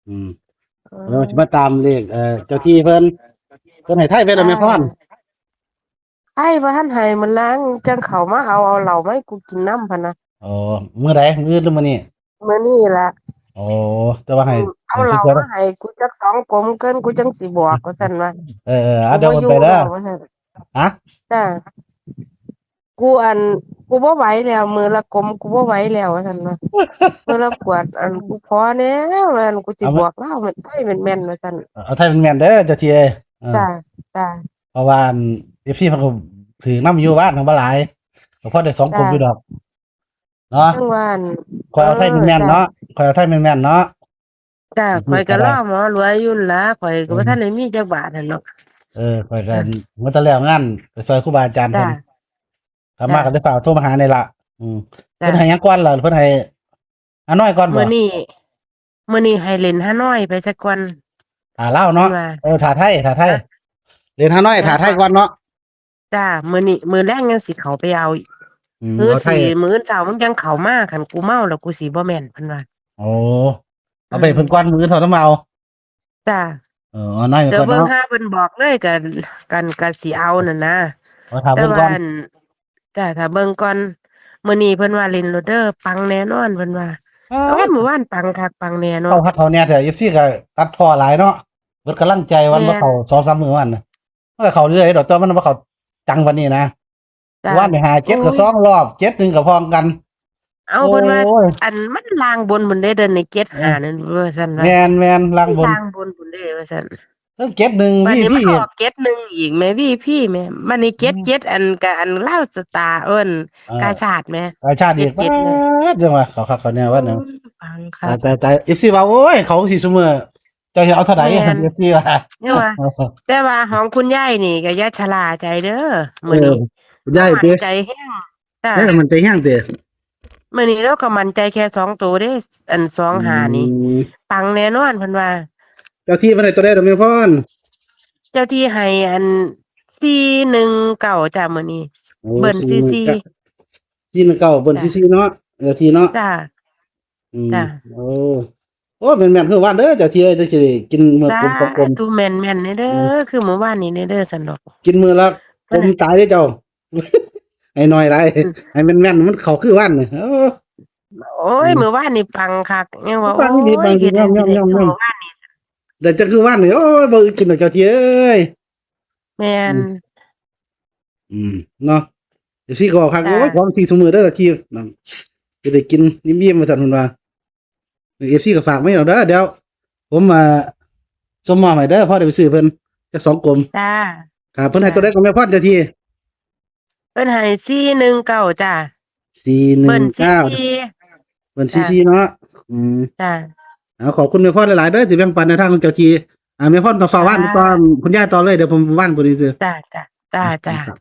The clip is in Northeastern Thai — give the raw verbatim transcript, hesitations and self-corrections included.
อืม เออ เดี๋ยวสิมาตามเลข เอ่อ เจ้าที่เพิ่น เพิ่นให้ไทยไปแล้วแม่พร ไทยบ่ทันให้ มื้อหลังจั่งเข้ามาเอา เอาเหล้ามาให้กูกินนำพั้นนะ อ๋อ มื้อใด มื้ออื่นหรือมื้อนี้ มื้อนี้ล่ะ อ๋อ แต่ว่าให้ อืม เอาเหล้ามาให้กูจักสองกลมเกิน กูจั่งสิบอก ว่าซั่นว่า เออ เออ อ่ะ กูบ่ เดี๋ยวโอนไปเด้อ อยู่แล้ว ว่าซั่น ฮะ จ้า กูอัน กูบ่ไหวแล้ว มื้อละกลม กูบ่ไหวแล้ว ว่าซั่นว่า มื้อละขวด อัน กูพอแล้ว ว่าซั่น กูสิ เอามา บอกลาวแม่น ไทยแม่นๆ ว่าซั่น เอาไทยแม่นๆ เด้อ เจ้าที่เอ้ย เออ จ้า จ้า เพราะว่าอัน เอฟซี เพิ่นก็ถือนำอยู่ บ้านเฮาบ่หลาย ก็พอได้สองกลม จ้า อยู่ดอก เนาะ จั่งว่าอัน ข้อยเอาไทยแม่นๆ เออ จ้า เนาะ ข้อยเอาไทยแม่นๆ เนาะ จ้า เอฟซี ข้อยก็ ก็ได้ รอหมอรวยอยู่นั่นล่ะ ข้อยก็ เออ บ่ทันได้มีจักบาทหั่นเนาะ เออ ข้อยก็ จ้า หมดแต่แล้วงาน ไปซอยครูบาอาจารย์เพิ่น จ้า กลับมา จ้า ก็ได้ฝากโทรมาหานี่ล่ะ อืม จ้า เพิ่นให้หยังก่อนล่ะ เพิ่นให้ฮานอยก่อนบ่ มื้อนี้ มื้อนี้ให้เล่นฮานอยไปซะก่อน ถ้าลาวเนาะ เพิ่นว่า เออ ถ้าไทย ถ้าไทย ฮะ เล่นฮานอย จ้า ถ้าไทยก่อนเนาะ จ้า มื้อนี้ มื้อแลงจั่งสิเข้าไปเอาอีก อืม มื้อ เอาไทย สิ มื้ออื่นเช้ามึงจั่งเข้ามา คันกูเมาแล้วกูสิบ่แม่น เพิ่นว่า โอ้ เอาไป อืม เพิ่นก่อน มื้ออื่นเช้าจั่งมาเอา จ้า เออ เอาหน่อย เดี๋ยว ก่อนเนาะ เบิ่งหาเพิ่นบอกเลย กัน กัน ก็สิเอานั่นนะ เอา ถ้าเบิ่งก่อน แต่ว่าอัน จ้า ถ้าเบิ่งก่อน มื้อนี้เพิ่นว่าเล่นโลดเด้อ ปังแน่นอน เพิ่นว่า ป๊าด โอ้ย มื้อวานปังคักปังแน่เนาะ เข้าคักเข้าแน่แท้ เอฟซี ก็ตัดพ้อหลายเนาะ เบิดกำลังใจวัน แม่น บ่เข้าสองสามมื้อวันน่ะ มันก็เข้าเรื่อยดอก แต่ว่ามันบ่เข้าจังปานนี้นะ จ้ะ วันนี้ห้าเจ็ดก็ โอ้ย สองรอบ เจ็ดหนึ่งก็พ้องกัน เอา โอ้ย เพิ่นว่า อันมันล่างบนพุ่นเด้ เดือนนี้ เจ็ดห้า เออ นั่นว่าซั่นว่า แม่นๆ ล่างบน ล่างบนพุ่นเด้ว่าซั่น เออ เจ็ดหนึ่ง บัดนี้ วี พี มันออก เจ็ดหนึ่ง อีกแหม วี พี แหม บัดนี้ อืม เจ็ดเจ็ด อันกะ อันลาวสตาร์ เอิ้น เออ กาชาดแหม กาชาดอีก เจ็ดเจ็ด นะ ป๊าด จังว่าเขาคักเขาแน่ว่าหนึ่ง อืม ฟังคัก ตายๆๆ เอฟซี ว่า โอ้ย เขาสิซุมื้อ เจ้าสิเอาเท่าใด แม่น เอฟซี ว่า เนี่ยว่า แต่ว่าของคุณยายนี่ก็อย่าชะล่าใจเด้อ มื้อนี้ เออ คุณยาย มั่นใจแฮง จ้ะ ยายมั่นใจแฮงติ มื้อนี้เราก็มั่นใจแค่สองตัวเด้ อัน สองห้า นี่ อืม ปังแน่นอนเพิ่นว่า เจ้าที่เพิ่นให้ตัวใดดอกแม่พร เจ้าที่ให้อัน สี่หนึ่งเก้า จ้ะ มื้อนี้ โอ้ เบิ้ล สี่หนึ่งเก้า สี่สี่ สี่หนึ่งเก้า เบิ้ล จ้ะ สี่สี่ เนาะ เจ้าที่เนาะ จ้ะ อืม จ้ะ โอ้ โอ้ แม่นๆ คือวันเด้อ เจ้าที่เอ้ย เจ้าสิได้กินมื้อกลม สาธุ สองกลม แม่นๆ แน่เด้อ อืม คือมื้อวานนี้แน่เด้อ ซั่นดอก กินมื้อละกลม เพิ่น ตายเด้อเจ้า ให้น้อยหลาย อืม ให้แม่นๆ มันเข้าคือวันนี่ เออ โอ้ย อืม มื้อวานนี่ปังคัก ยังว่า ปังอีหลี โอ้ย ปังอีหลี เฮ็ดให้ ย่อมๆๆๆ สิได้กินมื้อวานนี่ เดี๋ยวจะคือวันนี่ โอ้ย บ่อึดกินดอก เจ้าที่เอ้ย แม่น อืม อืม เนาะ เอฟซี ก็บอกคัก จ้ะ โอ้ย ของสี่ซุมื้อเด้อ ที่นั่น จะได้กินอิ่มๆ ว่าซั่นเพิ่นว่า เอฟซี ก็ฝากไว้เอาเด้อ เดี๋ยวผม อ่า ส่งมอบให้เด้อ พอได้ไปซื้อเพิ่นจักสองกลม จ้า ครับ เพิ่นให้ จ้ะ ตัวใดก็แม่พร เจ้าที่ เพิ่นให้ สี่หนึ่งเก้า จ้ะ สี่หนึ่งเก้า เบิ้ล สี่สี่ เบิ้ล จ้ะ สี่สี่ เนาะ อืม จ้ะ เอา ขอบคุณแม่พรหลายๆ เด้อ ที่แบ่งปันแนวทางของเจ้าที่ อ่า แม่พรก็ฝากว่าง จ้า ต่อคุณยายต่อเลย เดี๋ยวผมว่างตัวนี้ซื่อ จ้า จ้า จ้า อืม จ้า ครับ